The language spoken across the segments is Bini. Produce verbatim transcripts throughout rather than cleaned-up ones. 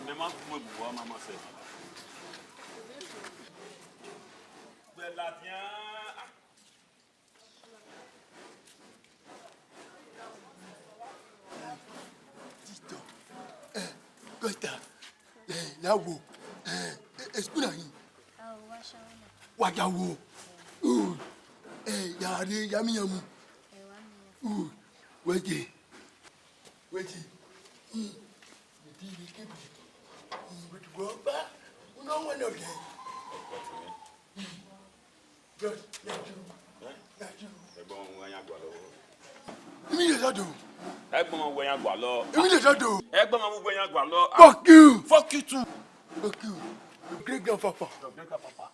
Mẹ ma gu ẹbu vbe ọmwa ma sẹ. Wẹ ladian. Titọ, eh, gọta, eh, ya wo, eh, eh, school na hin. Ao, wa sha na. Wa ya wo. Uh, eh, ya re, ya mi ya mu. Eh, wa mi ya. Uh, wẹ je. Wẹ je. Hmm. Wẹ je, wẹ je. Hmm, wẹ je, wẹ ba. Uno wẹ nọ gẹ. Bros, ya ju. Eh? Ya ju. Ẹgbọn ọmọ uwẹ yan gualọ. Emi lele ọdọ. Ẹgbọn ọmọ uwẹ yan gualọ. Emi lele ọdọ. Ẹgbọn ọmọ uwẹ yan gualọ. Fuck you. Fuck you too. Fuck you. Your great grandpapa. Your great grandpapa.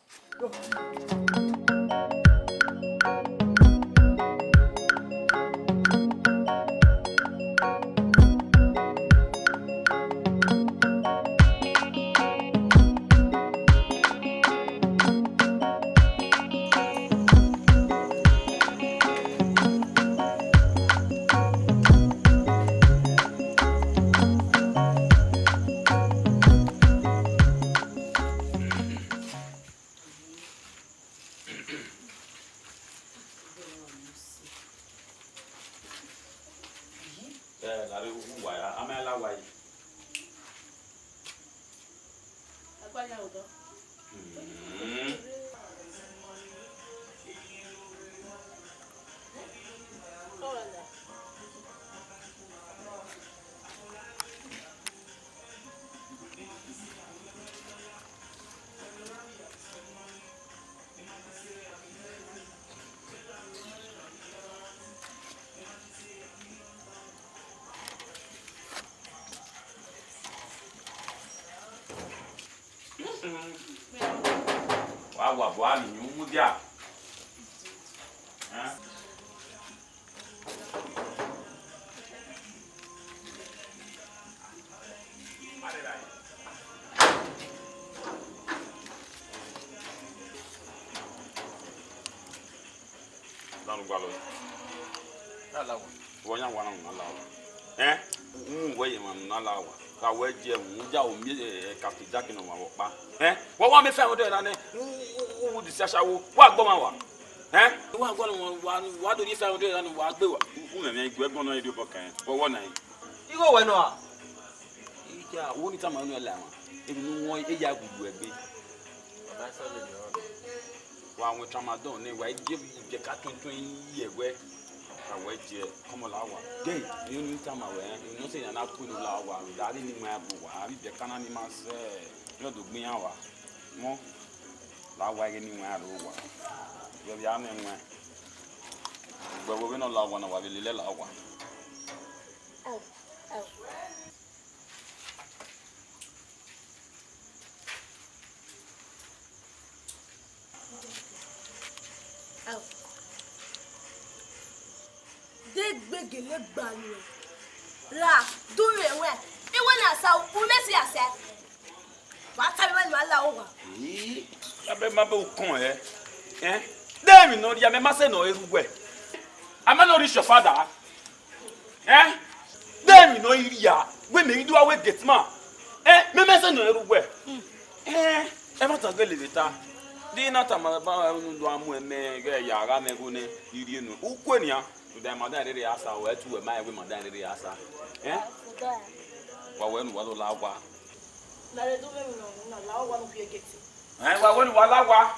Eh, la rre uwa ya, a ma la wa yi. Hmm. Wa wa bu ami yin mudia. Danu gualọ. Wẹ ọyan wa na mu na la owa. Ẹn? U mu wẹ ye emwa ne u na la owa. Ka wẹ je mu, u ja u miẹn, eh, eh, Captain Jack ne ọmwa vbe ọkpa. Ẹn? Wa wa miẹn five hundred na nẹ, u, u, u, u disi ashawo. Wa gbọmwa wa. Ẹn? Wa gbọmwa wa, wa do rhie five hundred na ne uwa gbe wa. U, u mwẹ mwẹ igue ẹgbọn nọ rhie obọ kan. Wẹ wọ na. Igho wẹ nọ a? Iya, wo ni tama unu la emwa. Emwi ne u wọn, e ya gu uwẹ gbe. Wa wọn tramadol ne wa je ibiẹka tuẹn tuẹn ye wẹ. Ka wẹ je, kọmọ la owa. Gẹ, emwi ne u tama wẹ, emwi ne ọ sẹ yan na ku inu la owa, da rhie ne iwẹn ya gu wa, avbe ibiẹka na ni ma sẹ, yọ do gbe iran wa. Mọ, la owa ghe ne iwẹn ya ro wa. Yọ vbe a mwẹ iwẹn. Ugbẹn vbe ne ọ la owa na, wa vbe lele la owa. De gbe gele gba nuẹn ra, du mwẹ wẹ, iwẹ na sa, u ne si a sẹ. Wa ta vbe ma la owa. Ii, abẹ ma bẹ ukọn ẹ. Ẹn? De emwi ne ọ rhia mẹ ma sẹ ne ọ re uwẹ. A ma no reach your father. Ẹn? De emwi ne ọ i rhia, wẹ mẹ i do a wẹ gate man. Ẹn? Mẹ ma sẹ ne ọ re uwẹ. Ẹn? Ẹmwata gele vbe ta. De na tama ba unu do a mu ẹmẹ ghẹ ya gha mẹ gho nẹ, I rhie nuẹn. U kue nian. Rhunmwuda madam rere a sa, ọ ẹ tu wẹ ma rẹn wẹ madam rere a sa. Ẹn? Wa wẹ ne uwa do la owa. Na re do vbe emwi ne ọ na la owa ne u khuẹ gate. Ẹ wa wẹ ne uwa la owa.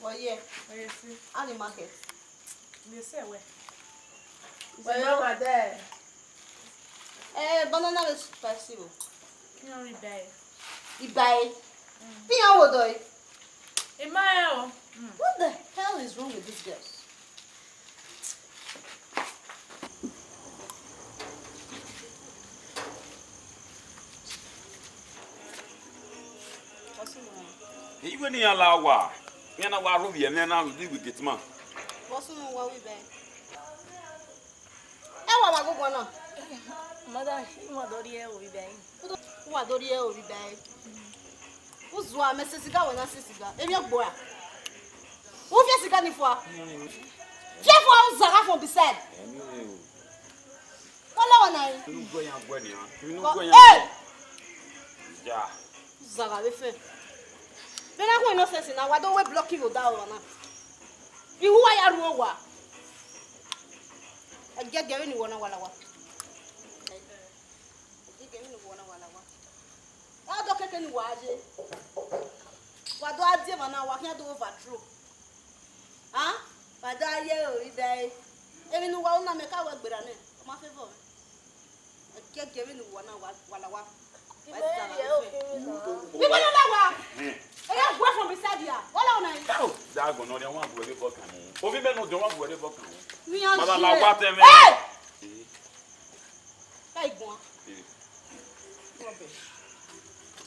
Wọ ye? Ẹ ye si. A ni market. Mẹ sẹ wẹ. Wẹ yo. Mama dẹ. Eh, banana vbe spicy o. Iyan rre ibae. Ibae? Mm. Iyan wo dọ e? Ima rẹn o. Mm. What the hell is wrong with these girls? Iwe ne iran la owa, iran na wa rhovbiẹ mwẹ na vbe iwe gate man. Vbọ sunu wa wi bẹe? Ẹ wa ma gogo na. Madam, ima do rhie ẹro vbe ibae. Uwa do rhie ẹro vbe ibae. Uzua mẹ sẹ siga, wẹ na sẹ siga. Emwi ọgbo ra? U fiẹ siga ni fua? Fiẹ fua, u zagha from beside. Wẹ lọghọ na re. Inu guẹ yan guẹ nian. Inu guẹ yan. Hey! Ja. Zagha vbe fẹ. Vbe na hu nonsense na, wa do wẹ block vbe odaro na. Ihu wa ya ru owa. Ẹgiẹgiẹ vbene uwẹ na wa la owa. Ẹgiẹgiẹ vbene uwẹ na wa la owa. Ọ do keke ne uwa ye. Wa do a die emwa na, wa khian do overthrow. A? Wa do a ye ori dae. Emwi ne uwa ru na, mẹ ka wẹ gberra nẹ, ọ ma favour mwẹ. Ẹgiẹgiẹ vbene uwa na wa, wa la owa. Wa zagha vbe fẹ. Ibo na la owa? Ẹ ya guẹ from beside ya. Wẹ la owa na yi. Dagbọn ne ọ riẹn, wa guẹ vbe bọ kan. Ovbi mẹ ne ọ diọn, wa guẹ vbe bọ kan. Mama la owa tẹ mwẹ. Hey! Ẹ i guan.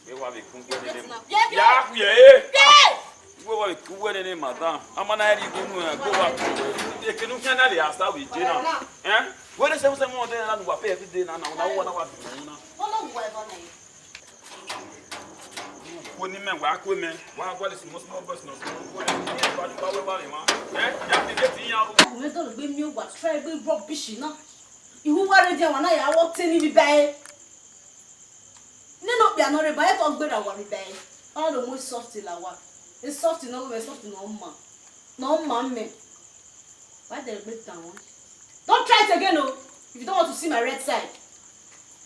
Ẹ wa vbe kun uwẹ nene ma. Ya khuẹ e. Uwẹ wa vbe kun uwẹ nene ma dan. A ma na rhie igho unu ẹn, gbe wa kun uwẹ. Ekene u khian na rhie asa vbe je na. Ẹn? Wẹ ne sẹmu sẹmu ọdẹ na ne uwa pay every day na, na, na, uwa na wa bi na. Wo ni mẹ, wa kue mẹ, wa gualọ small small boys nọ, small boys nọ, wa wẹ wa vbe ma. Ẹn? Ya fi gate yan o. Mẹ dọlọ gbe miẹn owa, try gbe rubbish na. Ihu wa rre dia wa na ya wọ te ni vbe ibae. Nene okpia ne ọ rre ba, e tọ gberra owa vbe ibae. Ọ do mu soft la owa. E soft ne ọ ru mwẹ, soft ne ọ ma. Ne ọ ma mẹ. Wa dẹ gbe dan wọn. Don't try it again o. If you don't want to see my red side.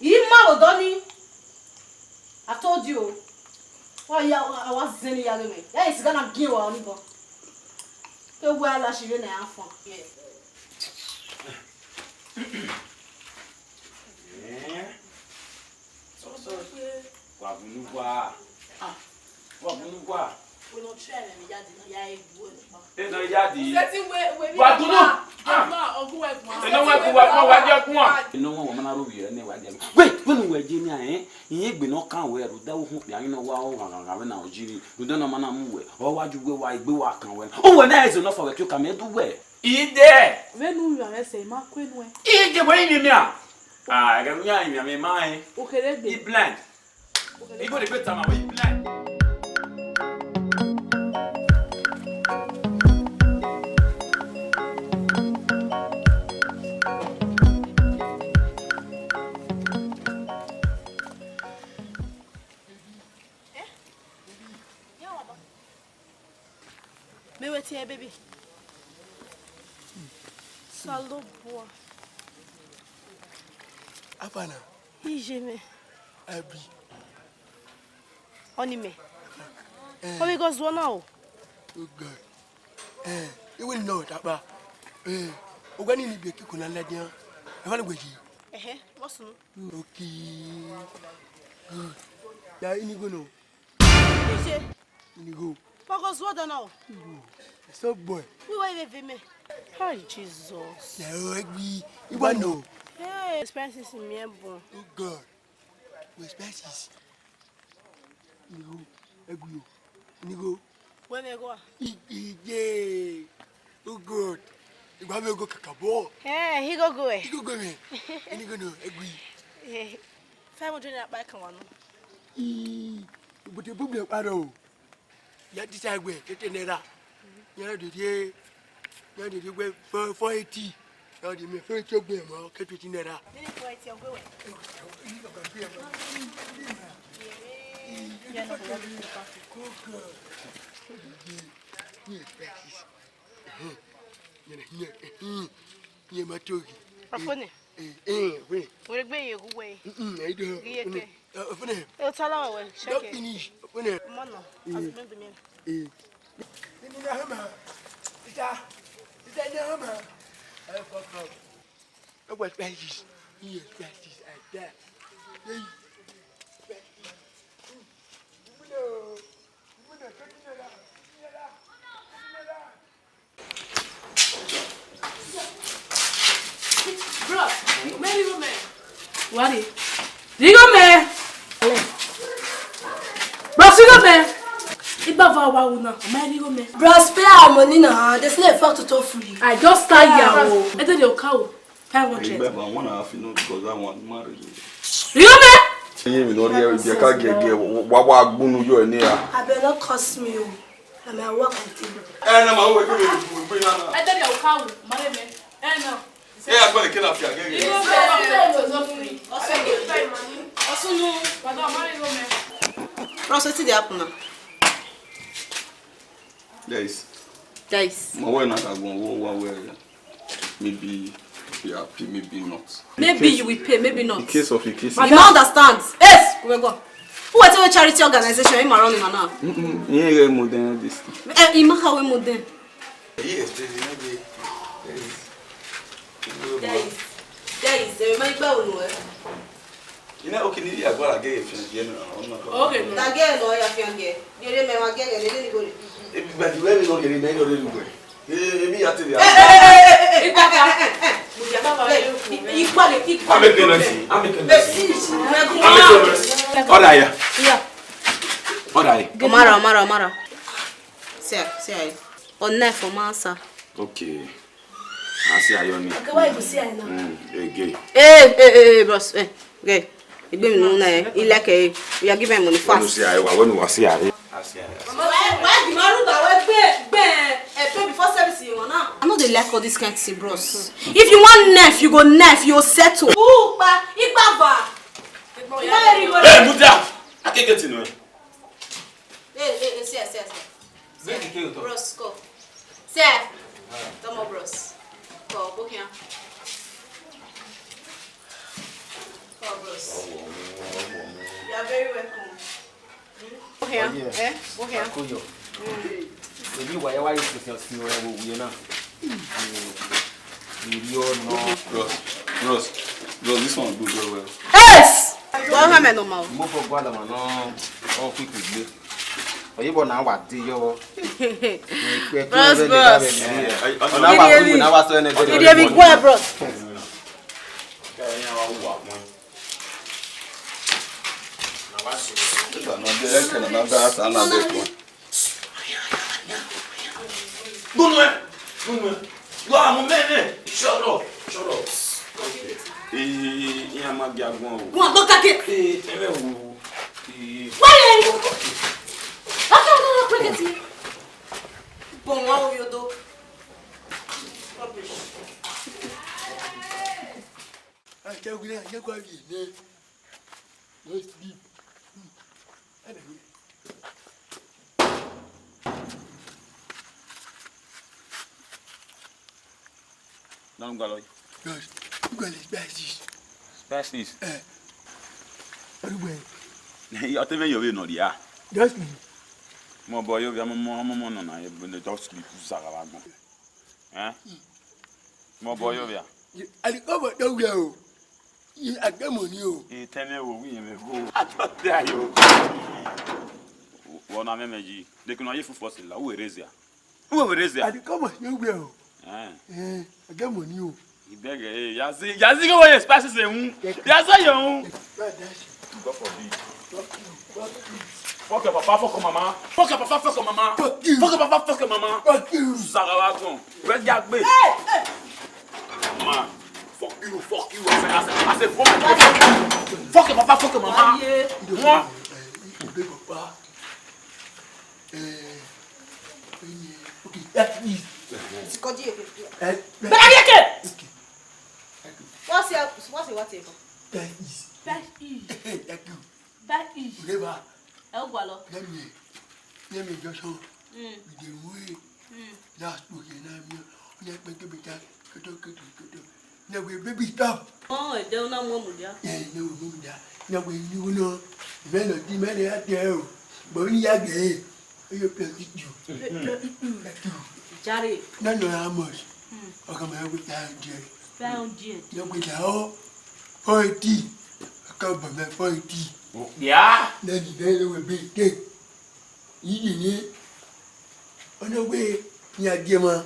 I ma vbe odọ ni. I told you o. Wa ya, wa, wa zẹ ne I ya ghe mwẹ. Ya ye siga na gie wa ni bọ. Ke wẹ a la shi vbe ne a fan. Yeah. Eh? Wa bunu gua. Ah, wa bunu gua. Eno ya di. Wa bunu. Ah. Eno wa ku wa ku wa je ku. Eno wa ma na ru vbiẹ ne wa je. Wait, wẹ ne uwẹ je nian, eh? Iyan egbe ne ọ kan wẹ, rhunmwuda vbe okhuo okpia ghi ne ọ wa ọghanghanghan vbe na ọ jiri. Rhunmwuda ne ọ ma na mu wẹ, ọ wa ju wẹ wa egbe wa kan wẹ. Uwẹ na ẹzẹ nọ fọ wẹ ke oka mẹ du wẹ. Ide. Vbene u ru mwẹ sẹ, I ma kue nuẹn. Ije wẹ rinmwian mia. Ah, ẹghẹ ne u ya rinmwian mẹ, ma rẹn. Okherhe egbe. I blind. Okherhe. Igho ne egbe tama wẹ, I blind. Eh? Ya wa ba. Mẹ wẹ tie, baby. Osanobua. Apana. Iye mẹ. Abi. Ọni mẹ. Eh. Ọ vbe ghe ọ zuọ na o. Oh God. Eh, I will not, apa. Eh, uwẹ ni ni bi ekiko na ladian. Ẹ va ne wẹ yi. Ẹhẹ, vbọ sunu? Okay. Good. Ya, ini go no. Iye. Ini go. Wa ghe ọ zuọ da na o. So boy. Wi wa vbe ve mẹ. Hi, Jesus. Ya, o, egbe. Iwa no. Hey, spices mi ẹ bun. Oh God. Wẹ spices. Ini go. Egbe o. Ini go. Wẹ mẹ go a? Iye. Oh God. Igba mẹ go kakabọ. Eh, igogo ẹ. Igogo mẹ. Ini go no, egbe. Eh, five hundred naira kpa kan wa nọ. Ii, but e bu mi kpa rọ o. Ya disa ẹgbẹ, twenty naira. Ya dede, ya dede wẹ four, four eighty. Ya dede mẹ four eighty ọgbẹn mọ, ke twenty naira. Nene four eighty ọgbẹn wẹ. Yẹn ma togi. Ọfọ nẹ. Eh, eh, wait. Wẹ gbe ye gu wẹ. Mm, mm, I do. Ghi ye ke. Uh, open it. E ta la wẹ, check it. Don't finish. Open it. Mama, mm. As me do me. Eh. Ni na hama. Ita. Ita ni hama. Eh, fuck up. What was spices? Yes, spices. I die. Hey. Spices. Mm. Mm. Bros, mẹ righo mẹ. Wari. Righo mẹ. Bros, righo mẹ. Igba va wa wu na, mẹ righo mẹ. Bros, pay our money na, there's no effect to talk free. I just tell you. Ede de oka o. Five hundred. Remember, one and a half, you know, because that one married. Righo mẹ. Iye mi nọ rhie, iye ka giẹgiẹ, wa, wa gbunu yọ ẹre ne a. Abeg, no curse me o. Na my work I take. Eh, na ma wo ke mi gbe na na. Ede de oka o, mare mẹ. Eh, no. Eh, agbọn ke na fi agege. Osunu, madam, mare righo mẹ. Bros, wetin dey happen now? There is. There is. Ma wẹ na ka gbọn wo wa wẹ. Maybe you be happy, maybe not. Maybe you will pay, maybe not. In case of, in case of. You don't understand. Yes, we go. Who will tell you charity organization? Him around him now. Mm-mm. He ain't get more than this thing. Eh, he make how more than. Yes, baby, maybe. There is. There is. Eh, my God, no, eh. You know, okay, ni ya gba la ge fian ge na, ọna. Okay, no. Ta ge no ya fian ge. Ye re me wa ge ge, le ni go re. E bi gba di we mi no ge re, me no re lu we. E, e bi ya te ya. Hey, hey, hey, hey, hey, hey, hey, hey, hey, hey, hey. Hey, hey, hey, hey, hey. Order here. Yeah. Order here. Omara, Omara, Omara. See, see. On knife for my answer. Okay. I see how you need. Okay, why you see I now? Mm, again. Hey, hey, hey, hey, bros. Hey, okay. Igbe mi nu na, eh. He like, eh, we are giving money fast. When you see I, when you see I. I see I. Mama, why, why the man that we gbe, gbe, eh, pay before service you now? I know they like all this kind of thing, bros. If you want knife, you go knife, you settle. Ooh, pa, igba va. Hey, Mudia, I can't get in. Hey, hey, hey, see, see, see. Bring the cake, bros, come. Sir. Come on, bros. Come, book here. Come, bros. You are very welcome. Book here. Eh? Book here. Èyí wà yẹ wá yìí sọ̀tẹ̀ ọ̀sìn ọ̀rẹ́ wo wuyẹ náà. Èyí ọ̀nà. Bros, bros, bros, this one good well well. Yes! Wọ́n hàn mí normal. Mo fọ gbọ́dọ̀ mọ̀ náà, wọ́n fi kù gbé. Oyinbo na wa de yọ. Bros, bros. Ọ̀nà wa kú na wa sọ ẹni gbọ́dọ̀. Ìdí èmi gbọ́ ẹ, bros. Gbọnu ẹ, gbọnu ẹ. Wa mo mẹ nẹ. Shut up, shut up. Ee, iran ma gia guan o. Guan, go take it. Ee, ẹmẹ wo. Ee. Why are you? How come you don't break it? Bon, wa wo yo do. Rubbish. Ata wina, ye gua vie nẹ. No sleep. Na n gbalọ yi. Yes, you gbalọ spices. Spices? Eh. Arugbe. Ọtẹn mwẹ yọ vbe nọ dia. Just me. Mọ bọ yo via mọ mọ mọ nọ na ye just sleep zagha vbe agbọn. Eh? Mọ bọ yo via. Alikọbọ do wia o. Agbẹmọ ni o. Etẹn mwẹ wo wi yẹn mẹ go. Atọ te ayo. Wọ na mẹmẹ yi. Dekun na ye fufu ọsẹ la, uwẹ rre zia. Uwẹ wẹ rre zia. Alikọbọ do wia o. Eh. Eh, agbẹmọ ni o. Ibẹgẹ, eh, ya zi, ya zi ghe wẹ ye spices ehun. Ya zi ye ehun. God forbid. Fuck your papa, fuck your mama. Fuck your papa, fuck your mama. Fuck you. Fuck your papa, fuck your mama. Fuck you. Zagha vbe agbọn. Wẹ ya gbe. Hey, hey. Man, fuck you, fuck you. I say, I say, I say, fuck you. Fuck your papa, fuck your mama. One. Ti kọjú èkó. Bẹ́ẹ̀ ni èké. What's your, what's your, what's your? Bẹ́ẹ̀ ni. Bẹ́ẹ̀ ni. Bẹ́ẹ̀ ni. Ẹ ó gbà lọ. Let me, let me just show. Mm. With the way. Mm. Last week, you know, me, me, me, me, me, me, me, me, me, Na wẹ baby stop. Ọ, ẹdẹ u na mu mudia. Eh, na wẹ mudia. Na wẹ ni wo no. Mẹ no di mẹ ne ya de o. But ni ya de. Eyo plenty you. Jare. Na no how much? Hmm. Ọ ka ma wẹ five hundred. Five hundred. Na wẹ da o. Forty. Ọ ka ba mẹ forty. Yeah. Na di de wẹ be take. Iye ye, ọ na wẹ, iran gie emwa,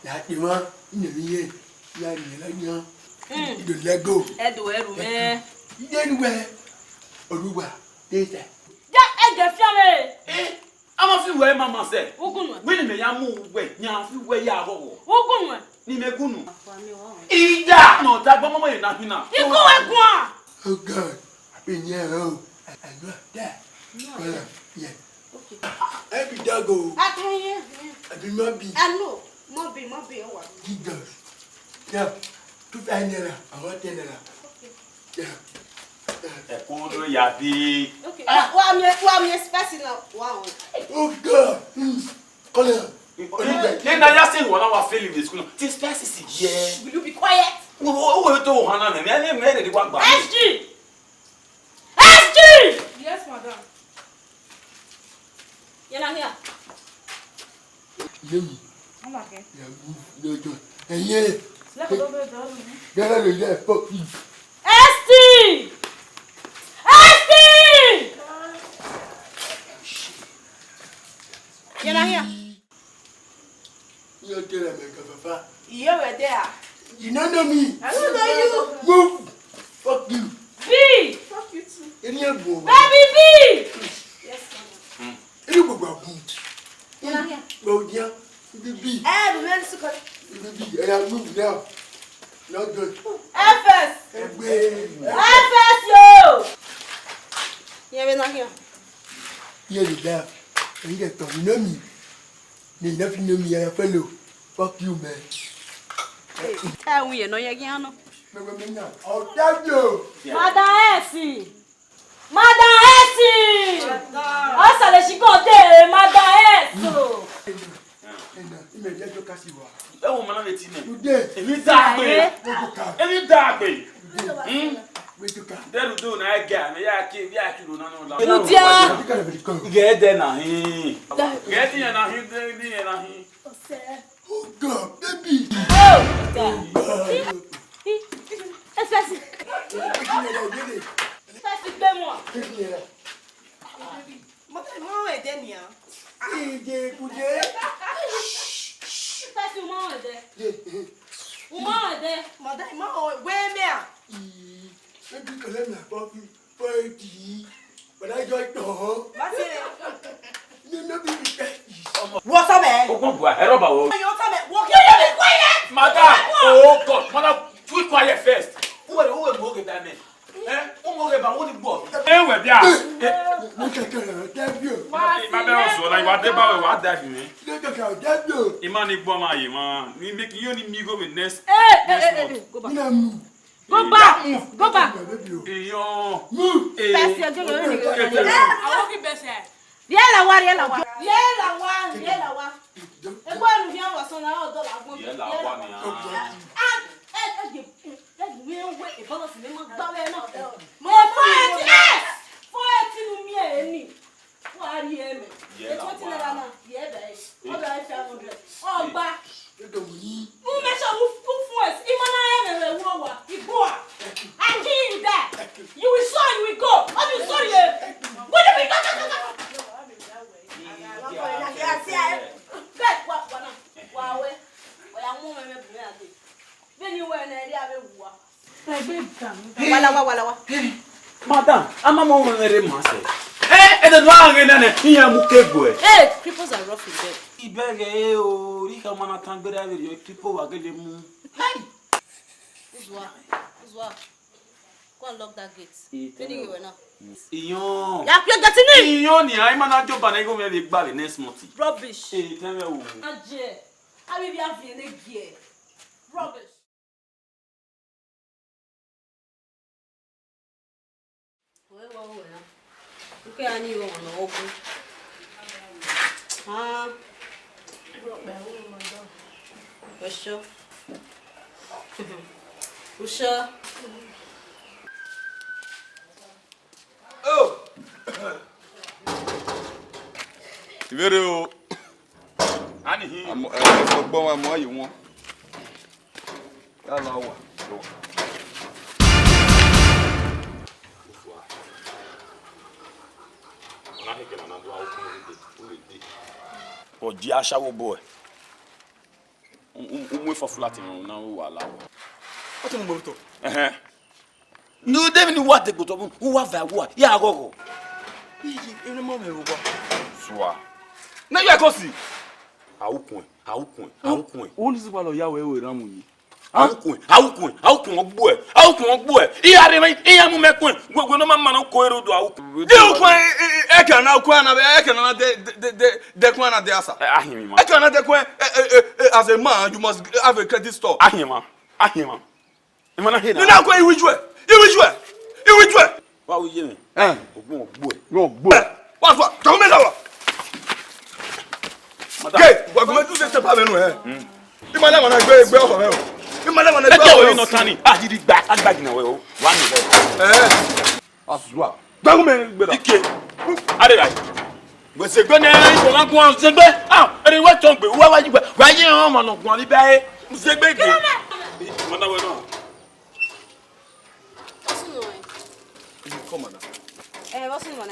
ya kpe emwa, ine emwi ye, ya rhie la yan, mm, I do let go. Ẹdo ẹru mwẹ. Iye nu wẹ, Oruwa, te sẹ. Ya ẹgẹ fian mwẹ. Eh, a ma fi wẹ mama sẹ. Ugun nuẹ. Wẹ ne mẹ ya mu wẹ, ya fi wẹ ya ghọghọ. Ugun nuẹ. Ni mẹ gunu. Ida, nọ ta gbọmọ ye na hina. Ikun wẹ guan. Oh God, I been here, oh, I, I know that. No. Well, yeah. Okay. Every dog, oh. I can hear. I do not be. I know. Mo be, mo be, oh, what? Jesus. Yeah. Two five naira, I want ten naira. Okay. Yeah. Yeah. Ẹ kú ló yà bí. Okay. Ah. Wa, wa mi, wa mi express now. Wow. Oh God. Mm. Come here. Then I just say, "Well, our family is school. This place is here." Will you be quiet? Wo, wo, wo, to hana me. Me, me, me, they wa gba. S G! S G! Yes, madam. You're not here. Yemi. I'm okay. Yeah, move. No, no. Hey, yeah. Let go of the door. Get out of there. Fuck you. S T! S T! You're not here. You tell them, Papa. You were there. You don't know me. I don't know you. Move. Fuck you. B. Fuck you too. Any of you. Baby B. Yes, mama. Any of you. You're not here. Well, yeah. Baby B. Eh, the man is calling. Baby B. I move now. Not good. F S. Egbe. F S yo. Yeah, we're not here. Here you go. And you get to know me. They never know me, I follow. Fuck you, man. Ẹ wẹ nọ yẹn ghian nọ. Mẹ wẹ mẹ yan. Ọdavio. Madam S. Madam S. Ọ sẹ lẹ si gọdẹ, Madam S. Ẹna, ẹna, imẹ jẹ jọ kasi wa. Ẹ wo mana vbe ti nẹ. Ude. Èmi dá gbé. Ẹ jọ ka. Èmi dá gbé. Hmm? Wait to come. Dẹrù dùn náà gà, mẹ yà kí, yà kí ló náà lọ. Udia. Gẹ̀ẹ́dẹ̀ náà hìn. Gẹ̀ẹ́dẹ̀ yẹn náà hìn, dé ní yẹn náà hìn. Oh God, baby. Oh, God. Espesi. Espesi gbé wọn. Mo tẹ mọ ẹdẹ nia. Ìjẹ kùjẹ. Espesi mọ ẹdẹ. Mọ ẹdẹ. Mọ ẹdẹ, mọ wẹ mẹ a. Ebi kẹlẹ mi akpọ fi forty, but I just tọ. What's it? No, no, be the best. What's up, man? Ogun bua, ẹ rọba wo. Yo, what's up, man? Walk your quiet. Madam, oh God, madam, keep quiet first. Who are, who are, who are that man? Eh? Who are that man? What the boy? Eh, we bia. Mo kẹkẹ rẹ, thank you. Ma bẹ ọsọ na, iwa de ba we wa da fi mi. Mo kẹkẹ rẹ, thank you. Ima ni gbọ ma ye ma. Ni make you ni mi go with next. Eh, eh, next eh, eh, month. Eh, go back. Mi na mu. Go back. Go back. Iyo. Mu. Eh. Bẹsẹ gẹgẹ ni. Eh, eh. Àwọn kì í bẹsẹ. Rhie la wa, rhie la wa. Rhie la wa, rhie la wa. Egbe unu via wa sọ na ọdọ la gbọn. Rhie la wa ni a. Ah, eh, eh, eh, eh, mi we e bọlọ si mi ma gba we na. Mo fọ eti, eh, fọ eti nu mi e ni. Wa rhie mẹ. Rhie la wa. Twenty naira na, ye bẹ. Ọ bẹ five hundred. Ọgba. Mu mẹ sọ, u, u fun ẹse, ima na rẹn mwẹ vbe ẹvbo owa, I go a. I kill you there. You will sow, you will go. Ọ be sorry, eh. Go, go, go, go, go, go. Guys, wa, wa na, wa wẹ. Ọ ya mu mwẹ mwẹ bu mwẹ ade. Vbene I wẹ nẹ, erriọ avbe wu a. Wa la wa, wa la wa. Madam, a ma mọ mwẹ rre ma sẹ. Eh, ẹdẹ do a ghe nẹ nẹ, iran mu ke gue. Hey, cripples are rough in bed. Ibẹghe o, ri kha ma na tan gberra vberriọ, cripple wa gele mu. Hey! Uzua, Uzua, go and lock that gate. Vbene I wẹ na. Iyọn. Ya pie gate ni. Iyọn ni, a ma na jọba na, igho mwẹ vbe gba vbe next month. Rubbish. Eh, tell me who. Ajẹ, a vbe via viẹ ne giẹ. Rubbish. Wẹ wa wẹ na. Uke ani yo no ogu. Ah. For sure. Usha. Oh! Ivere o. Ani hin. Amo, eh, ọgbọ wa mo aye wọn. Ya la wa. Ọ dia ashawo boy. U, u, u mu efọ flat nọ na wa la. Ọ te mu gbe otọ. Ẹhẹn. Ne u de emwi ne uwa degbe otọ, uwa va ẹguae, ya ghọghọ. Iye, emwi ne ọ ma mwẹ vbe owa. Sua. Ne ya ko si. A ru kuẹn, a ru kuẹn, a ru kuẹn. U ni zigba lọ ya wẹ ẹre erhan mu yi. A ru kuẹn, a ru kuẹn, a ru kuẹn, ọ gbuẹ, a ru kuẹn, ọ gbuẹ. I gha rre mwẹ, I ya mu mẹ kuẹn. Wẹ, wẹ ne ọ ma ma ne ọ ko ere udu, a ru kuẹn. De u kuẹn, e, e, e, ẹkẹ na, u kuẹn na, ẹkẹ na de, de, de, de, de kuẹn na de asa. Eh, a hin ma. Ẹkẹ na de kuẹn, eh, eh, eh, eh, as a man, you must have a credit score. A hin ma, a hin ma. Imana hena. Nina ko iwiju ẹ, iwiju ẹ, iwiju ẹ. Wa wi ye mi. Eh. Ogun ogbo ẹ. Yo gbo. Eh, wa sua, tọ me la wa. Madam. Ke, wa ko me tu se te pa me nu ẹ. Imana mana gbe gbe ọkọ rẹ o. Imana mana gbe ọkọ rẹ o. Eke wo ni nọ tani? A di di gba, a gba gina wẹ o. Wa mi wẹ. Eh. Asua. Gba ko me gbe da. Ike. Are bai. Wẹ sẹ egbe nẹ, ikọ na guan sẹ egbe. Ah, ere wẹ tọn gbe, wẹ wa yi wẹ. Wẹ yi ọmọ nọ guan ni bẹ. Sẹ egbe gbe. Madam, wẹ nọ. What's going on? You come, madam. Eh, what's going on?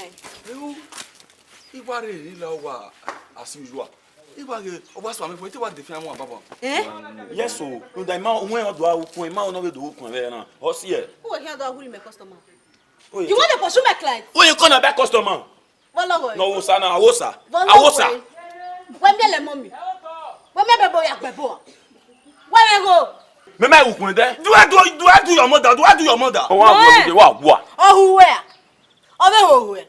You, you are really la wa as usual. You are, o wa sọ mi fo, you wa defend one baba. Eh? Yes, so, you da ma, when you do a ukun, ma no be do ukun there now. O si e. Who here do a hurry my customer? Oh, yeah. You want to pursue my client? Oh, you come back customer. Vọlọghọ ẹ. No, Awosa na, Awosa. Vọlọghọ ẹ. Awosa. Wẹ miẹn lẹ mọ mi. Wẹ miẹn bẹbẹ ya gbẹbọ. Wẹ rẹ gho. Mẹ ma wukun dẹ. Do I do, do I do your mother? Do I do your mother? Ọ wa gua, wa gua. Ọ hu wẹ. Ọ vbe ho wẹ.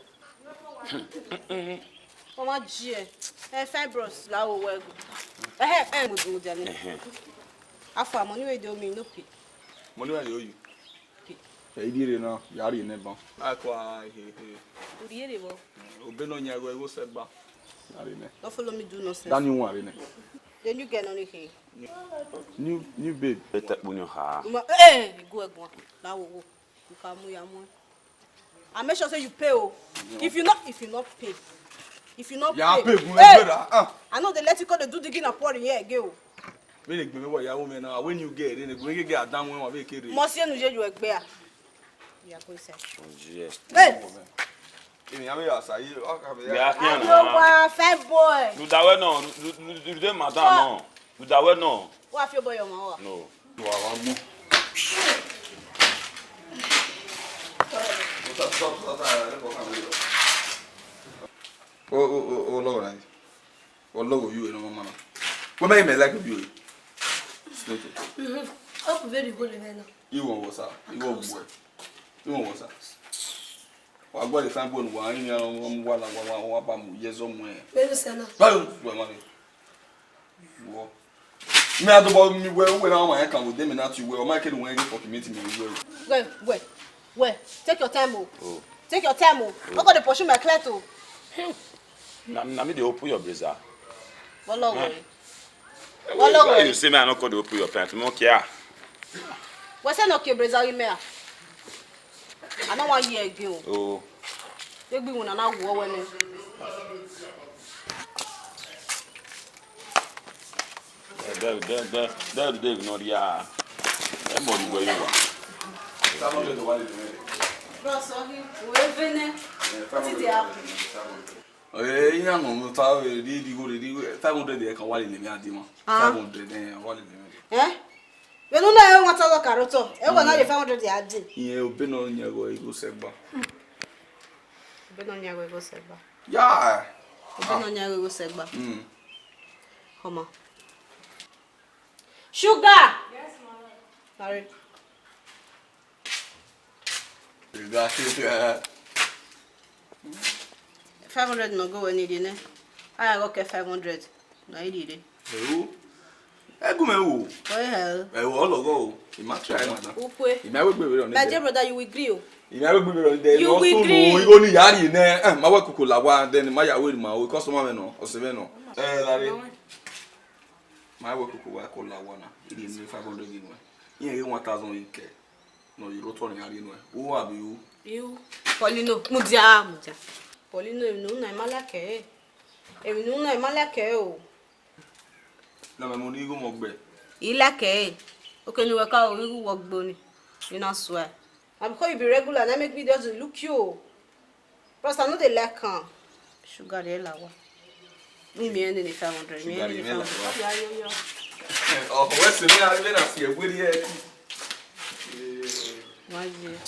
Ọ ma ji ẹ. Ẹ fibros la wo wẹ go. Ẹhẹ, ẹ mu mu dia ni. Ẹhẹ. Afa, money wey dey owe me, no pay. Money wey dey owe you? Ẹ i rhie na, ya rhie nẹ ban. Akua, he, he. U rhie rre vbọ? Obọ ne ọ yan ẹre igho sẹ gba. Ya rhie nẹ. Don't follow me do nonsense. Dani wan rre nẹ. The new girl nọ ni khe. New, new babe. Ete kpuni ọha. Ma, eh, go ẹguan. La wo wo. You can mu ya mu. I make sure say you pay o. If you not, if you not pay, if you not pay, ya pay, gun, hey, I no dey let you go dey do digging and pouring here again o. Vbene egbe mwẹ vbe ya ru mwẹ na, wẹ ne u ghe rre, ne egbe mwẹ ghe ghe a dan mwẹ, wa vbe kere. Mọ si enu ye yo egbe a. Ya go inside. Oh, yes. Hey! Emi a vbe ya sa ye, ọ ka vbe ya. Ya khian na. Ayo wa, fine boy. Lu da wẹ nọ, lu, lu, lu, lu de madam nọ. Lu da wẹ nọ. Wa fi obọ yọ ọmwa wa. No. Wa wa mu. O, o, o, o, lọghọ na. Ọlọghọ, you know, mama. Wẹ mẹ, mẹ like you. Slay. Mhm. Hope very good, man. You want what's up? You want what? You want what's up? Wa gua the fine boy, wa ni, um, wa la, wa, wa, wa ba mu, yes, somewhere. Where you send her? Ba yo, wa ma ni. Wo. Me a do bo mi we, we na wa kan wo de me na ti we, o ma ke ni we for committee me we. Wait, wait, wait. Take your time, oh. Oh. Take your time, oh. Oh. I'm gonna pursue my client, oh. Na, na me dey open your brazier. Vọlọghọ. Why you say me I no come dey open your pant? Mo care. Wẹ sẹ ne ọ kie brazier ghi mẹ a? I no wan hear again o. Oh. Egbe iwinna na wu ọwẹ nẹ. Dẹ, dẹ, dẹ, dẹ, dẹ, dẹ, nọ ria. Ẹ mọ ni wẹ yi wa. Bros, ọ ghi, wẹ vene. What did happen? Eh, iran nọ ta, eh, di, di, di, di, five hundred ẹ kan wa lele mwẹ a di ma. Ah. Five hundred, eh, wa lele mwẹ. Eh? Vbene u na re one thousand karotọ, ẹ wẹ na ye five hundred ya di. Iye obọ ne ọ yan ẹre igho sẹ gba. Obọ ne ọ yan ẹre igho sẹ gba. Ya. Obọ ne ọ yan ẹre igho sẹ gba. Mm. Come on. Sugar. Yes, mama. Sorry. Five hundred nọ go wẹ ni rhie nẹ. A ya ghe ọ kẹ five hundred nọ i rhie rre. Ẹru. Ẹ gu mwẹ wo. Oi hell. Ẹ wo, ọ lọghọ o. I ma try, madam. Ukwe. I ma wegbe vberọ ni. My dear brother, you will gree o. I ma wegbe vberọ ni. You will gree. Igho ni ya rhie nẹ, eh, ma wẹ koko la wa, then ma ya wẹ ma o, customer mwẹ nọ, ọse mwẹ nọ. Eh, Larry. Ma wẹ koko wa ko la wa na. I rhie nẹ five hundred nọ. Iran ghe one thousand ye kẹ, ne ọ ye rre otọ ne iran rhie nuẹn. U wa vbe ru? Iu, Paulino, mudia, mudia. Paulino, emwi ne u na ima like ẹre. Emwi ne u na ima like ẹre o. Na mẹ mu ne igho mọ gbe. I like ẹre. Oke ne uwẹ ka ru igho wọ gbe ni. I na swear. Na because you be regular, na make me just dey look you o. Bros, I no dey like am. Sugar dey la wa. Mi mi ende ni five hundred. Mi Sugar ende dey ni la five hundred. Wa. Ya, yo, yo. Oh, what's the name? I mean, I see a weird. Why is it?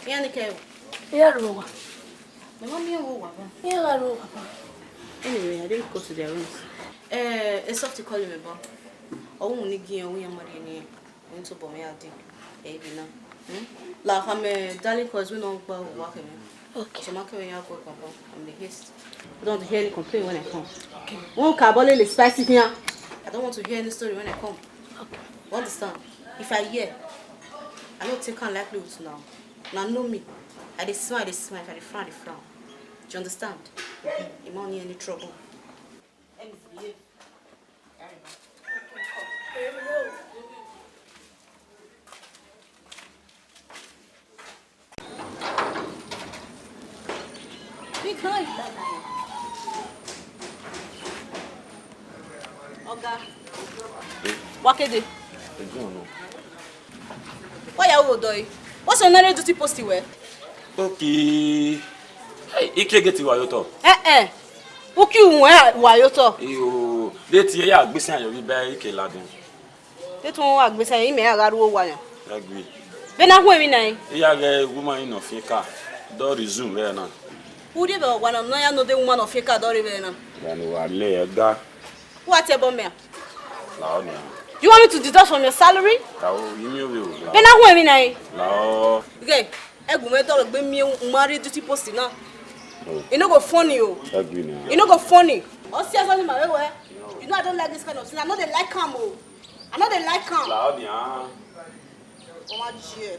Iran ni kẹ o. Iran rre owa. Mẹ ma miẹn vbe owa ba. Iran gha rre owa ba. Anyway, I didn't go to their rooms. Eh, a soft call me, ba. Ọ wu ni gi iran, ọ wu iran ma rhie ne iran. Wẹ tobọ mwẹ ya dee. Ẹ i be na. Hmm? La khama darling, cause wẹ nọ gba owa kẹ mwẹ. Okay. So ma kẹ mwẹ ya go, ba. I'm in haste. I don't want to hear any complaint when I come. Okay. Won't ka bole le spicy here. I don't want to hear any story when I come. Okay. You understand? If I hear, I no take am lightly with una. Una know me. I dey smile, I dey smile. If I dey frown, I dey frown. Do you understand? You no need any trouble. Let me behave. Oga, wa kede. Wa ya wo dọe. What's your name? Duty post wẹ? Okay. Hey, ike gate wa yo to. Eh eh. Uki wẹ wa yo to. Iyo, de tie ya gbese ayo bi ba ike ladin. Te tọn wa gbese, imẹ a gha ru owa yan. Agbe. Vbene a hu emwi na yin? Iran ghẹ woman in nọ fian eka, do resume vbe na. U rhie vbe owa na, ne a ya nọ de woman nọ fian eka do rre vbe na. Vbe ne uwa le ẹga. Wa tie ẹbọ mẹ a? Lao nia. You want me to deduct from your salary? Lao, imi ovbi owa. Vbene a hu emwi na yin? Lao. Ghe, ẹgu mwẹ dọlegbe miẹn u ma rrie duty post na. Oh. E no go funny o. Agbe nia. E no go funny. Ọ si ẹzọ ni ma vbe wẹ. You know I don't like this kind of thing. I no dey like am o. I no dey like am. Lao nia. Ọ ma ji ẹ.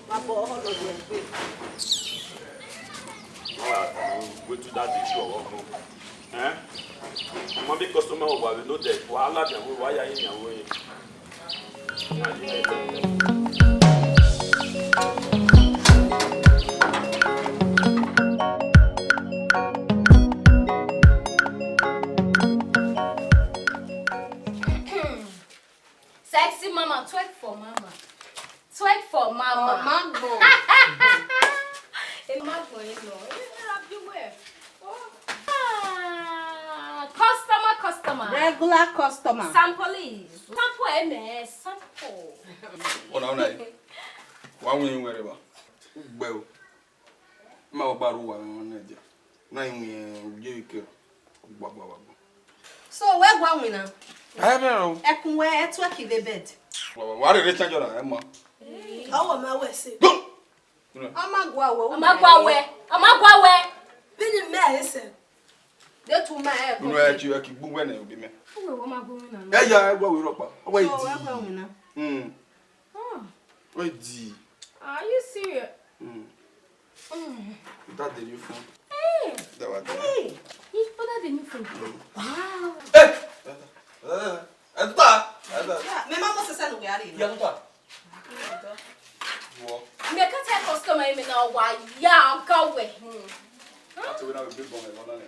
Ma bọ ọhọ lọ yẹ gbe. All right, wetin that dey show ọghọ gan. Eh? Ma be customer wa we no dey. Wa la dia we, wa ya yin ya we. Sexy mama, twerk for mama. Twerk for mama. Ọma gbọn. Ẹ ma gbọn yín lọ. Ẹ ra bí wẹ̀. Oh. Ah, customer, customer. Regular customer. Sample is. Sample, eh, man. Sample. Ọna, ọna. Wa win wherever. Gbẹ o. Ma wa ba ru wa na dia. Na i win, eh, uye ike. Gba, gba, gba, gba. So, wẹ gua winna? Ẹ bẹ o. Ẹkun wẹ, ẹ twerk vbe bed. Wa, wa, wa rere change ọna, ẹ ma. Ọwọ ma wẹ se. Go! Ọ ma gua wẹ, ọ ma gua wẹ, ọ ma gua wẹ. Vbene mẹ ẹ sẹ. De tu ma ẹ. Unu ẹ ti ẹ ki gbu wẹ nẹ obi mẹ. Uwẹ wọ ma gua winna. Ẹ ya, ẹ gua wẹ rọkpa. Ọ wẹ di. So, wẹ gua winna. Hmm. Ah. Wẹ di. Are you serious? Hmm. Mm. That the new phone. Hey! That one there. Hey! He ordered the new phone. Mm. Wow. Hey! Ẹ ta, ẹ ta. Yeah, me ma mo sese no we are. Ya ta. Wo. Me ka tell customer me na wa ya ka we. Hmm. Ati we na be big bone e bana ne.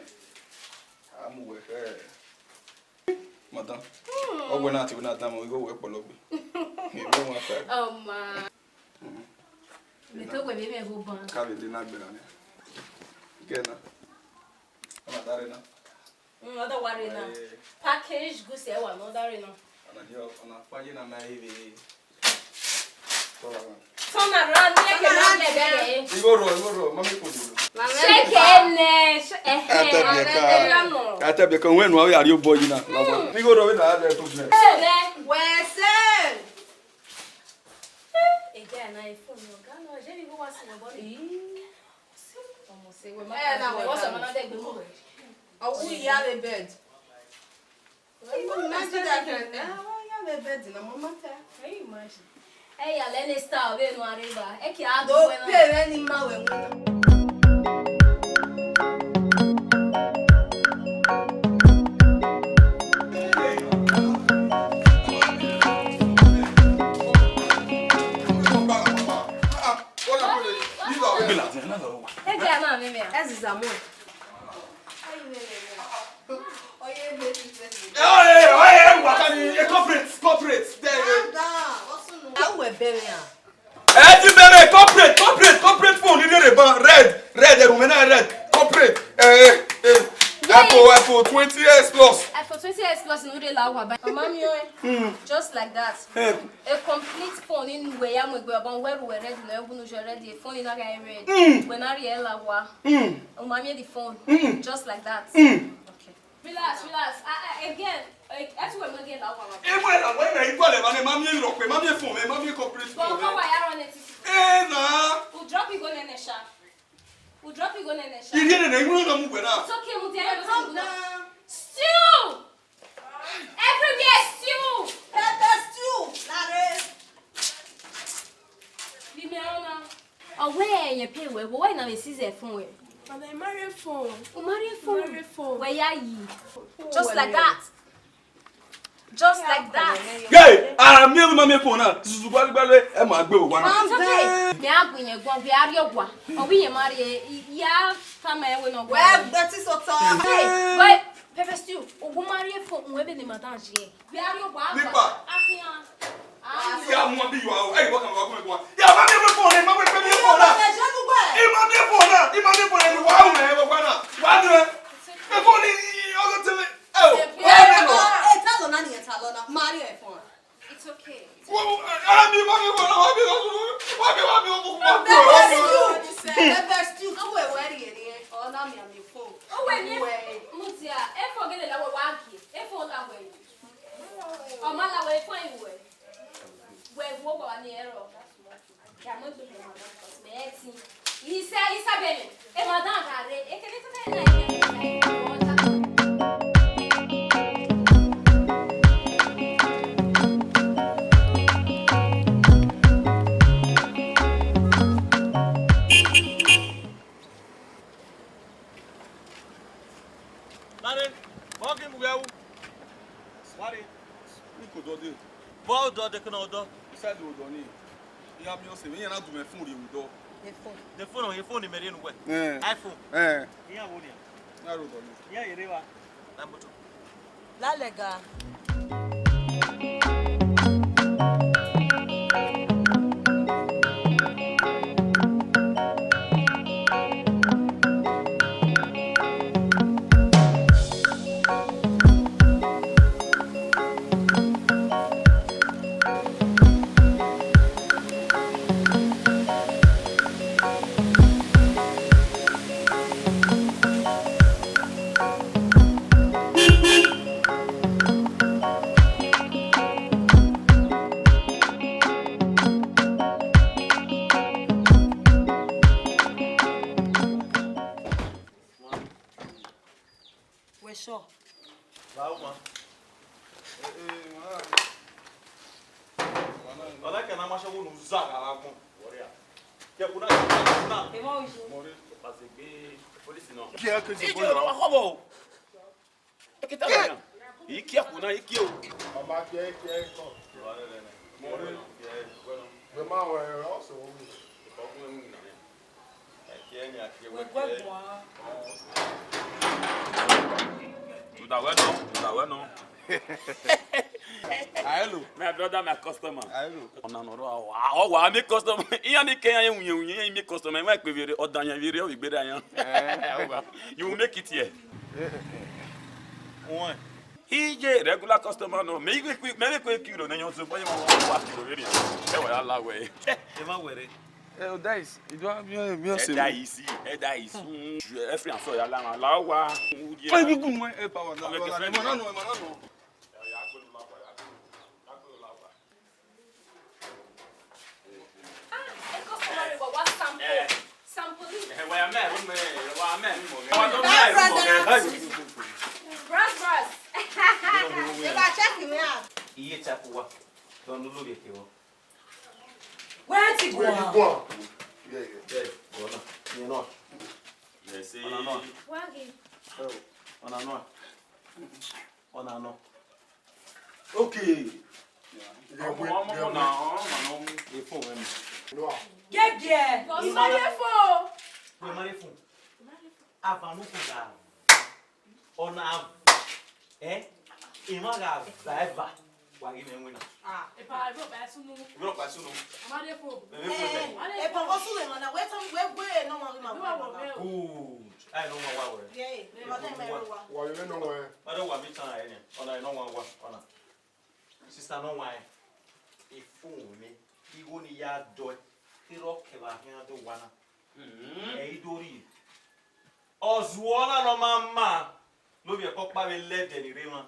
Amu we he. Madam. Hmm. Ọ wẹ na ti wẹ na dama igho wẹ kpọlọ gbe. Ẹ wẹ wa ta. Oh my. Me to wẹ vbe mẹ vbe ban. Ka vbe de na gbera ni. Ke na. Ọna dare na. Mm, ọda wa re na. Eh. Package goods ẹ wa na, ọda re na. Ọna yo, ọna pa ye na ma eve. Turn around. Turn around, make a man get there. Igho rọ, igho rọ, mami ko duro. Shake it, eh, eh. Ata bi ka. Ata bi ka, wẹ nu a ya ri obọ yi na. Igho rọ, we na have a problem. Wẹ se. Ega na iPhone, ọga na, je ni wa si ọbọ ni. Ọmọ se, wẹ ma. Eh, na wẹ what's another day gbe mu wẹ. Ọ wu ya vbe bed. Imagine that kind. Ah, why you have a bed in a mama? Can you imagine? Ẹ ya lẹ ne star vbe enu areva, ẹ kẹ a do dọwẹ na. Pay vbe ne ima wẹ winna. Ẹ jẹ́ àmà mi mìíràn. Ẹ zìzà mọ́. Ẹ, ẹ, ẹ, ẹ, waka ni, ẹ, corporate, corporate. Ẹ, ẹ. Awẹ bẹrẹ a. Ẹ ti bẹrẹ corporate, corporate, corporate phone ni rere ban red, red, ẹrù mẹ na red, corporate. Ẹ, ẹ, ẹ. iPhone, iPhone twenty X Plus. iPhone twenty X Plus ni u rre la wa ba. Ọma miẹn ọẹn. Hmm. Just like that. Ẹ. A complete phone ni wẹ ya mu egbe ọbọ wẹ ru wẹ red nẹ, wẹ unu jọ red, phone na gha red. Hmm. Wẹ na rhie la wa. Hmm. Ọma miẹn the phone. Hmm. Just like that. Hmm. Okay. Relax, relax. Ah, ah, again. Eh, that's where we get that one. Ẹ wẹ la wẹ na igua lẹ ba ne ma miẹn rhọkpẹ, ma miẹn phone, ma miẹn corporate phone. But how I run it? Eh, na. U drop igho nene sha. U drop igho nene sha. Iri nene, iru na mu wẹ na. It's okay, mu dia. Calm down. Stew! Everywhere stew! Pepper stew! Lare. Leave me alone now. Ọ wẹ ẹ yẹn pay wẹ, wẹ na vbe seize phone wẹ. Father, I marry phone. U marry phone? Marry phone. Wẹ ya yi. Just like that. Just like that. Hey, a miẹn ma miẹn phone na. Zuzu gbali gbali, ẹ ma gbe owa na. It's okay. Mẹ a gu yẹn guan, vbe a rrie owa. Ọ wẹ yẹn ma rrie, ya tama ẹwe nọ. Wẹ gbẹ ti sotọ. Hey, wẹ, Pepper Stew, u gu ma rrie phone, wẹ be ne madam ji. Nipa. Ya mu abi yọ aro, ẹ, wa kan wa kun wa. Ya ma mi phone, ma mi phone na. Ima mi phone na, ima mi phone na, wa hu mẹ wa na. Wa ni. E phone ni, o go tell me. Oh, e ta lọ na ni, e ta lọ na. Marry e phone. It's okay. Wa, ara mi ma mi phone na, wa mi, wa mi, wa mi, wa mi. Pepper Stew, Pepper Stew, tu e wẹrriẹ ni, ọ na miẹn mi phone. O wẹ ni, mudia, e phone gele la wẹ wa gie, e phone la wẹ. Ọ ma la wẹ fine wẹ. Wẹ vbuọ gba wa ni ẹrọ. Kẹ a mu egbe mẹ ma na, because mẹ ẹ tin. Isa, isa bẹ mẹ. E ma dan gha rre. E kene to kene na ye. Nare, vbọ ghi mu ghẹ ru? Ware, iko dọde. Vbọ odọ de kene odọ? Inside odọ ni. Iran miẹn ọse mwẹ, iran na du mwẹ phone rhie vbe odọ. The phone. The phone, the phone ni mẹ rhie ne uwẹ. Eh. iPhone. Eh. Iran wo nia? Iran rre odọ ni. Iran ye rre evba? Na moto. Lalẹga. Wẹ sure? Ba uma. Ọ na kẹ na ma sọ wunu za gha vbe agbọn. Kẹ kuna, kẹ kuna. Emọ oyi. Mo re. Pase gbe police nọ. Kẹ ke se. Ije ọrọ wa kọ bọ. Ekita na. Iki akuna iki o. Ọma kẹ kẹ kọ. Mo re. Wẹ ma wẹ ọsẹ wo mi. Tuda wẹ nọ, tuda wẹ nọ. Hello. My brother, my customer. Hello. Ọna nọ rọ, ọ wa mi customer. Iran ni ke iran ye winye winye, iran mi customer. Iran kpe vbe ọda yan vbe rre, ọ vbe gbe da yan. Eh, ọ wa. You will make it here. Wọn. Iye regular customer nọ. Me, me, me, me kue kilo ne yan so, but you want to kilo vbe. Ẹ wa la wẹ. Ẹ ma wẹrẹ. Eh, Dais, you don't have your, your Ẹ Dais, ẹ Dais. Mm, ẹ fi aso ya la ma la wa. Fine, we go, eh, power. Ọmọ kẹfẹ ni. Ẹ ma nọ, ẹ ma nọ. Ah, ẹ customer wa wa sample. Eh. Sample. Ẹ wa ya mẹ, mẹ, wa mẹ, mẹ. Wa do mẹ, mẹ. Brass, brass. Ovbi ẹkẹ vbọ? Wẹ ti guan. Wẹ ti guan. Yeah, yeah. Yeah, guan na. Iye nọ. Yes, ọna nọ. Wagi. Oh, ọna nọ. Ọna nọ. Okay. Ọmọ, ọmọ, ọmọ na, ọmọ na, ọmọ. Ephone mwẹ mẹ. Gẹgiẹ. Ima ye phone. Wẹ ma ye phone. Ava nu phone da. Ọna, eh? Ima gha va eva. Wa ghi mẹ winna. Ah, epa, epa sunu. Epa sunu. Ama de phone. Epa sunu. Epa sunu, man, wẹ tell me where, where no one ma. Good. I no one wa wẹ. Yeah, ma tell me where. Wa ye no one. Ma do wa mi tan ẹ ni. Ọna no one wa. Ọna. Sister no one. Ephone mwẹ, igho ne I ya dọe, kherhe ọ kẹ vbe a khian do wa na. Ẹ i do rhie. Ọ zuọ na ne ọ ma ma, ne ovbi ẹkẹ ọkpa vbe lẹ ẹdẹ ni rre emwa.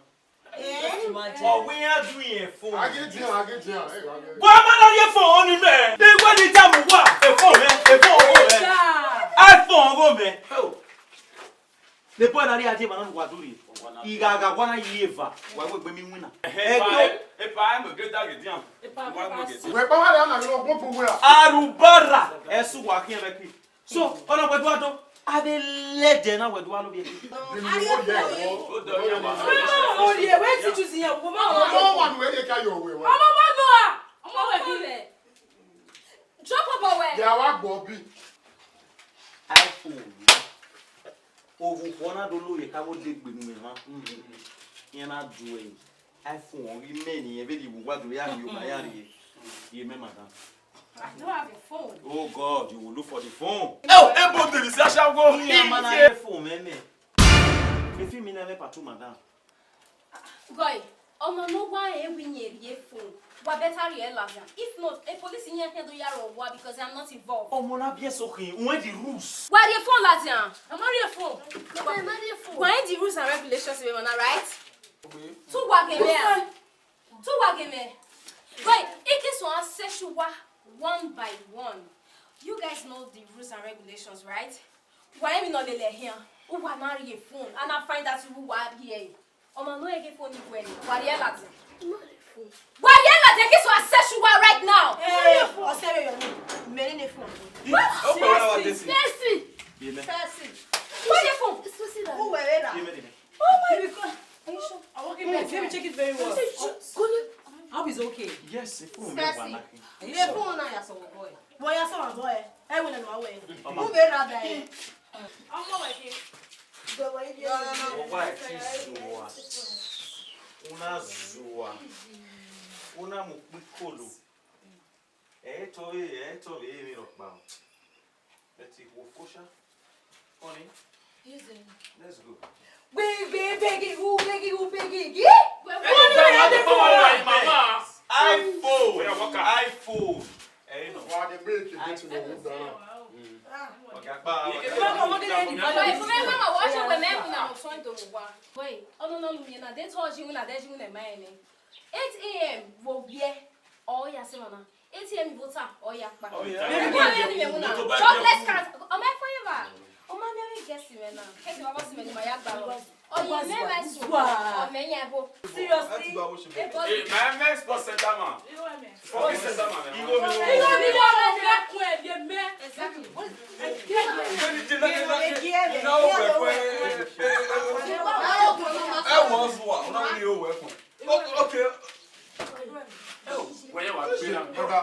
Ọ wẹ iran du irẹn phone. A ghi dian, a ghi dian, ẹ gha ghe. Wa ma na rhie phone ni mẹ. Igho ne I ta mu wa, ephone mwẹ, ephone ọghe mwẹ. iPhone ọghe mwẹ. The boy na rhie a die emwa na ne uwa do rhie. I gha gha wa na yi eva, wa wegbe mi winna. Ẹdẹ o. Epa, e mu egbe da ghe dian. Wa mu egbe. Wẹ kpa wa ya na ghe ọgbọ bu wẹ a. Arubara, ẹsu wa khian vbe ki. So, ọna wẹ do a do. A vbe lẹ ẹdẹ na wẹ do a lo vbe ki. Oye, wẹ ti choose yan, wo ma. Ọmọ wa nu ẹ ka yo wẹ wa. Ọmọ ma do a. Ọmọ wẹ bi lẹ. Drop ọbọ wẹ. Ya wa gbọ bi. iPhone. Ovbi ukhọ na do lo ye ka wo de gbe nu mẹ mwa. Iran na du ẹ. iPhone ọ ghi mẹ ni, ẹ vbe rhie vbe uwa do ya rhie, ma ya rhie. Ye mẹ, madam. I don't have a phone. Oh God, you will look for the phone. Oh, ebo de si ashawo. Iran ma na ye phone mẹ mẹ. Efi mi na mẹ patu, madam. Guy, ọmọ ne ọ wa rẹn wẹ iran rhie phone, wa better rhie ladian. If not, a police iran can do ya rọ wa because I'm not involved. Ọmọ na biẹ so khin, wẹ the rules. Wa rhie phone ladian. A ma rhie phone. Wa ma rhie phone. Wa rẹn the rules and regulations we wanna, right? Okay. Tu wa ghe mẹ a. Tu wa ghe mẹ. Guy, I ke so a search wa one by one. You guys know the rules and regulations, right? Wa emwi ne ọ lele ẹre khian, uwa na rhie phone, a na find out who wa rhie. Ọmọ ne ọ ghe phone ni wẹ, wa rhie ladian. Wa rhie ladian, ke so a search uwa right now. Hey, ọ sẹ vbe yọ ni, mẹ ne phone. What? Mercy. Mercy. Mercy. Wa rhie phone. Uwẹ vbe ra. Oh my God. Are you sure? I won't give it. Let me check it very well. I hope it's okay. Yes, the phone. Mercy. The phone na ya so boy. Wẹ ya sẹ ọmwa bọ ẹ, ẹ wẹ ne ọ wẹ. Ọmọ. U vbe ra da ẹ. Ọmọ wẹ ke. Uwa ẹ ti zua. Una zua. Una mu kpikolo. Ẹ i tọ vbe, ẹ i tọ vbe emwi rhọkpa. But ikhuo fo sha. Honey, let's go. Wait, wait, begging, who begging, who begging? Yeah? Hey, you don't want to come out like mama. iPhone. Where you walk at? iPhone. Hey, no. Why they make it get to the wood down? Ọga pa. Wait, wait, mama, watch your women now. Wait, oh no, no, no, no, they told you when I did you in the mind. Eight a.m. will be. Oh, yes, mama. Eight a.m. vota, ọ ya kpa. Ọ ya. Ẹ mẹ ni mẹ mu na. Jobless cars. Ọ ma forever. Ọ ma mẹ guest mẹ na. Kẹkẹ wa boss mẹ ni ma ya gba lọ. Ọ ye mẹ mẹ su. Ọ mẹ yan ebo. Seriously? Hey, my man, sports center man. Sports center man. Exactly. Ẹ wọ zuwa, ọna wẹ ni o wẹ kun. Okay, okay. Wẹ wa gbera. Brother.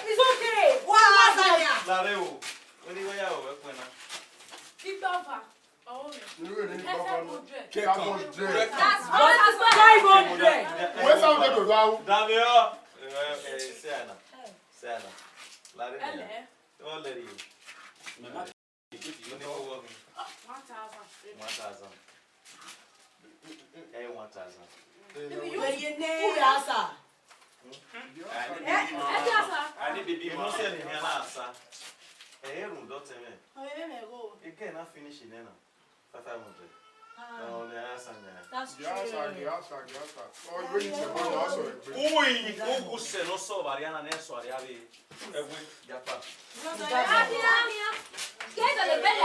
It's okay. Lare o. Wẹ ni wẹ ya o, wẹ kun na. Igba ọva. Five hundred. That's five hundred. Where's five hundred to do? Damian. Eh, eh, say na. Say na. Lare ni. One thousand. One thousand. Eh, one thousand. Ibi yóò yẹ nẹ. Who dey answer? Hmm? Eh, eh, answer. I need baby. You know say ni answer. Eh, room dot seven. Oh, yeah, me go. Again, I finish it now. Five, five hundred. Ọ, ne a ya sa nia. That's true. Gị asa, gị asa, gị asa. Ọ, igbe ni tse mọ, ọ sọ egbe. Uyi, ugu sẹ ne ọ sọ vbe arria na, ne ọ sọ arria vbe ẹwe ya kpa.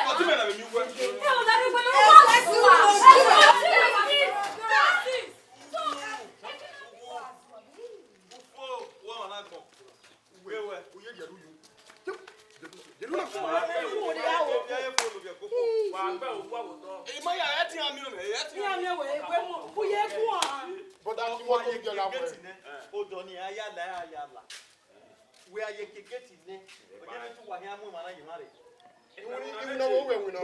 Ọ ti mẹ na vbe mi wẹ. Ufuo, uwa na gbọn. Uye dia ru yo. Dia ru na. Wa gbe uwa wo tọ. Ima ya, ẹ ti họn mi o, ẹ ti họn mi. Iran miẹn wẹ, wẹ mu, u ye guan. But a ti wọ ye gẹla wẹ. Odọ ni a ya la, a ya la. Wẹ a ye ke gate nẹ. Ọ jẹ ne tu wa hian mu emwa na ye emwa rre. Iwinna, iwinna wo wẹ iwinna.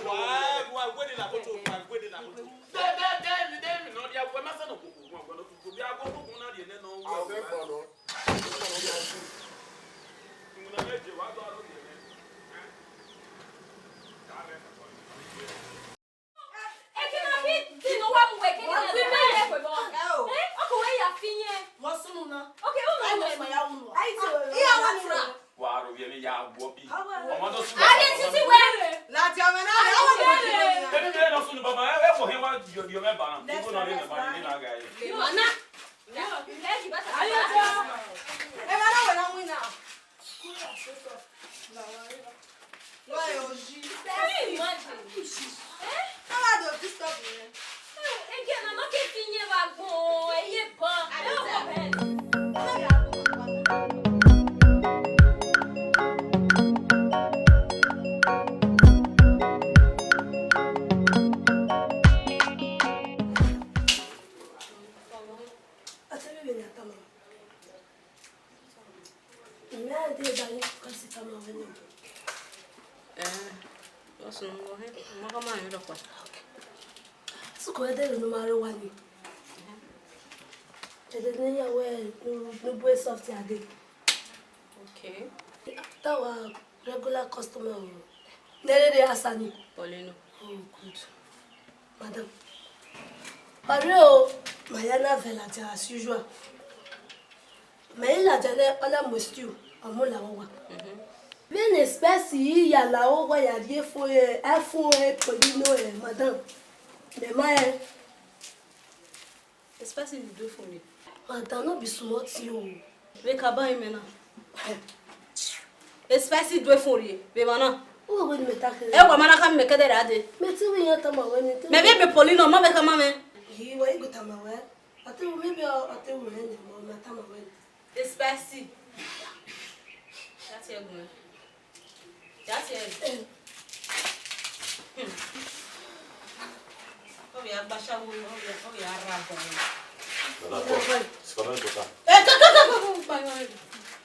Wa, wa wẹ de la koto, wa wẹ de la koto. De, de, de, de, mi nọ dia wẹ ma sẹ nọ koko, wa wẹ nọ koko, bia wẹ koko na rhie nẹ nọ wẹ. A wẹ kpa nọ. Wa ro vbiẹ ne ya gbuọ bi. Ọmọ do sunu. Ade titi wẹ. Lati ọmọ na. Emi vbe nọ sunu baba, ẹ, ẹ, wọ hẹ wa yọ, yọ mẹ ba na. Ibo na rre mẹ ba ni na ga ye. Emwa na wẹ na winna. Why, Oji? Can you imagine? Eh? How are they disturb you? Eh, again, I'm not getting you back. Oh, I hear bang. I don't know. Ẹ, ọ sunu, ọ hẹn, ma gha ma rẹn rhọkpa. Sukọ ẹdẹ ne ma rre owa ni. Ẹdẹ ne ya wẹ ne bu soft ade. Okay. That was regular customer o. Ne rere asa ni. Paulino. Oh, good. Madam. Ọre o, ma ya na vẹ ladian as usual. Mẹ i ladian nẹ, ọ na mu stew, ọ mu la owa. Vbene Spicy i ya la owa ya rhie fo, ẹ fo ẹ pẹlu no ẹ, madam. Mẹ ma ẹ. Spicy ni do fo ni. Madam, no be small thing o. Vbe ka ba imẹ na. Spicy do fo rhie, vbe emwa na. Uwẹ wẹ ne mẹ ta kherhe. Ẹ wa ma na ka mẹ kẹdẹ ra dee. Mẹ te wẹ iran tama wẹ ni. Mẹ vbe ebe Paulino, ma vbe ka ma mwẹ. Yi, wa i gbe tama wẹ. Ate wo, maybe ọ, ate wo rẹn nẹ, ma tama wẹ. Spicy. That's your good. That's it. Hmm. Ọ vbe a gba ashawo, ọ vbe, ọ vbe a ra bọ. Brother Paul, it's coming to come. Eh, go, go, go, go, go, go, go.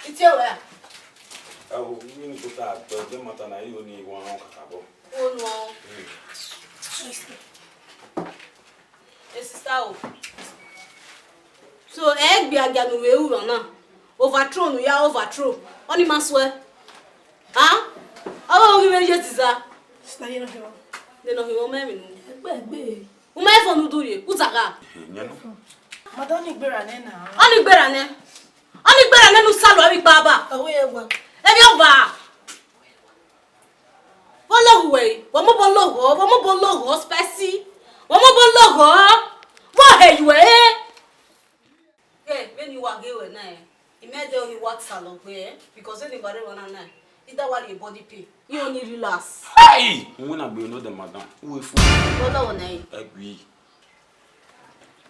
It's your way. Ẹ wo, mi ni kota, but the matter na, you need one on kakabo. Oh, no. Hmm. Yes, sir. Eh, sister o. So, ẹ gbe agia ne u vbe ru na. Overthrow ne u ya overthrow. Ọni ma suẹ. Ha? Ọ ghi vbe ye ziza. Sister, ye nọ khin. De nọ khin, ọ ma emwi nu. Egbe, egbe. U ma fo ne u du rhie, u zagha. Madam, ọni gberra nẹ na. Ọni gberra nẹ. Ọni gberra nẹ ne u sa lọ vbe ikpa ba. Ọwẹ ẹwa. Emwi ọba. Vbọ lọghọ uwẹ, vbọ mobọ lọghọ, vbọ mobọ lọghọ, Spicy. Vbọ mobọ lọghọ. Vbọ hẹ yuẹ. Ke, vbene I wa ghe ruẹ na, eh, I miẹn ẹdẹ ọghe I wa ta lọ gbe, eh, because vbene I wa rre emwa na na, I da wa rhie body pain. Iran ni relax. Hey! Uwẹ na gbe nọ dẹ madam. Uwẹ fu. Vbọ lọghọ nẹ. Ẹgui.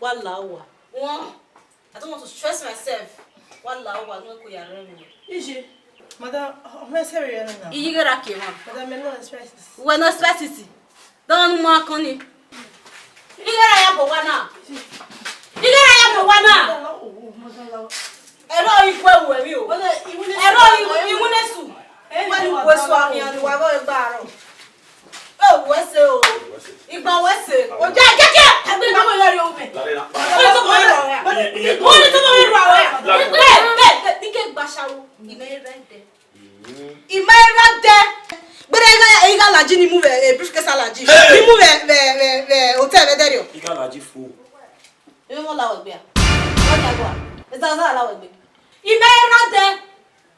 Wa la owa. Wọn. I don't want to stress myself. Wa la owa, no ko ya rẹ mi. Ije, madam, ọ mẹ sẹ vbe rẹ na. Iyi ghe ra ke wan. Madam, me no spices. Uwẹ no spices. Dọmwẹ ne u ma kọn ni. Ighe ra ya bọ owa na. Ighe ra ya bọ owa na. Ẹrọ ikhu ẹwu ẹmwi o. Ẹrọ iwinna esu. Wẹ ni uwẹ su a khian ni wa ghe gba arọ. E uwẹ sẹ o. Igba wẹ sẹ. O ja kẹkẹ. Ẹgbẹ na mo yọ yọ mẹ. Wọ́n ní tó bá wẹ̀ rà wẹ̀. Wọ́n ní tó bá wẹ̀ rà wẹ̀. Bẹ́ẹ̀, bẹ́ẹ̀, bẹ́ẹ̀, ní kẹ́ gba ṣàwó. Ìmọ̀ ẹ̀rọ dẹ. Ìmọ̀ ẹ̀rọ dẹ. Gbẹdẹ igha, igha alaji ni mu vbe, eh, briefcase alaji. Hey! Ni mu vbe, vbe, vbe, vbe hotel vbe dẹrriọ. Igha alaji fo. Ẹ mọ la wẹ gbẹ a. Wọ́n ní agua. Ẹ za za la wẹ gbẹ. Ìmọ̀ ẹ̀rọ dẹ.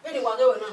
Bẹ́ẹ̀ ni wà gẹ́wẹ̀ náà.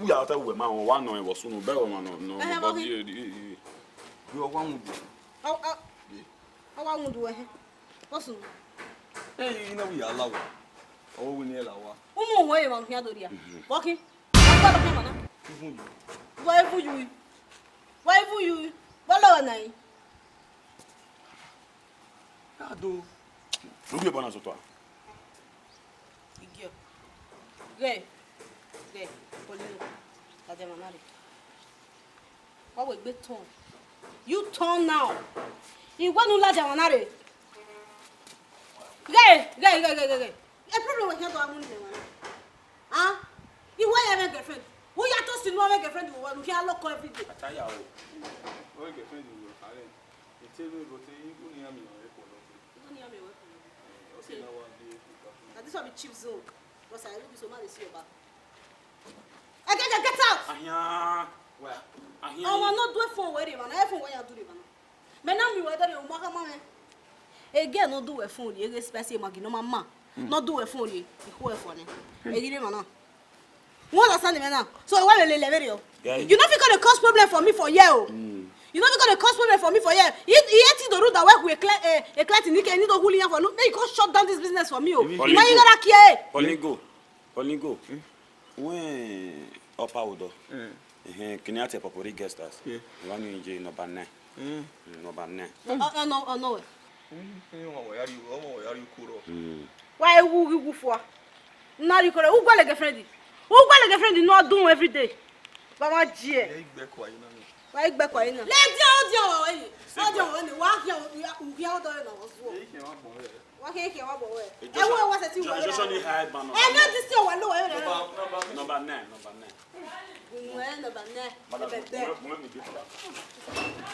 U ya ta wẹ ma, wa nọ ẹn vbe sunu, bẹ wẹ ma nọ, nọ, Ẹhẹn, vbọ vbọ ghi? Ye, ye, ye. Ye, ọ wa mu do. Ọ, ọ, ọ wa mu do ẹhẹn. Vbọ sunu? Ẹ, ina wi ya la wa. Ọ wẹ ne ẹ la wa. U mu wẹ emwa khian do rria. Vbọ khin? Ọ gba vbọ khin emwa na. Even you. Why even you? Why even you? Vbọ lọghọ na yi? Ado. Lu gie bana sotọ. Igiọ. Ghe. Ghe. Polino. Ladian emwa na rre. Wa wẹ egbe turn. You turn now. I wẹ ne u ladian emwa na rre. Ghe, ghe, ghe, ghe, ghe, ghe. A problem wẹ khian do a mu ne imẹ emwa na. Ah? I wẹ ya mwẹ girlfriend. U ya to si ne u mwẹ girlfriend vbe uwa, ne u khian lọkọ every day. Ataya o. Wẹ girlfriend vbe uwa, kare. Ete vbe ro te, ibu ne iran miẹn ọre kpọlọ te. Ibu ne iran miẹn ọre kpọlọ. Eh, ọ sẹ na wa de. Na this one be cheap zone. Because I look so mad, they see your back. Egege, get out! Ahian. Wẹ, ahian. Ọmwa ne ọ do ẹfọn wẹ rre emwa na, ẹfọn wẹ ya do rre emwa na. Mẹ na miẹn uwẹ dọrriọ, u ma khama mwẹ. Egẹ ne ọ do wẹ ẹfọn rrie, eghe spicy Maggi ne ọ ma ma, ne ọ do wẹ ẹfọn rrie, ikhuo ẹfọn nẹ. Eghi rre emwa na. You understand me now? So, why you lele vberriọ? Yeah. You no fit come dey cause problem for me for here o. Mm. You no fit come dey cause problem for me for here. He, he hate the road that work with a clear, eh, a clear thing, he can need to hold him for no. Make you come shut down this business for me o. Even Ima Polingo. Igara kie. Polingo. Polingo. Hmm? When Upper Udo. Hmm. Eh, Kenyatta Popori Guest House. Yeah. One in J number nine. Hmm. Mm, number nine. Oh, oh, no, oh, no. Hmm, hmm, ọmọ wẹ ya rrie, ọmọ wẹ ya rrie uku rọ. Hmm. Wa wu ghi wu fua. Na rhie ikore, u gualọ girlfriend. U gualọ girlfriend ne ọ dun every day. Wa ma jiẹ. Ẹ i gbẹkua yi na ni. Wa i gbẹkua yi na. Ladian, ọdiọn wa wẹ yi. Ọdiọn wa wẹ ni, wa khian, u khian ọdọ re na wa zuọ. Ẹ i khian wa gbọn rẹ. Wa khian khian wa gbọn rẹ. Ẹ wo wa sẹ ti wẹ. Joshua ni high ban. Ẹ ne disi wa lo wẹ rẹ. Number nine, number nine. Unu ẹ number nine. Madam, ẹbẹbẹ. Mo, mo, mo, mo, mo, mo, mo.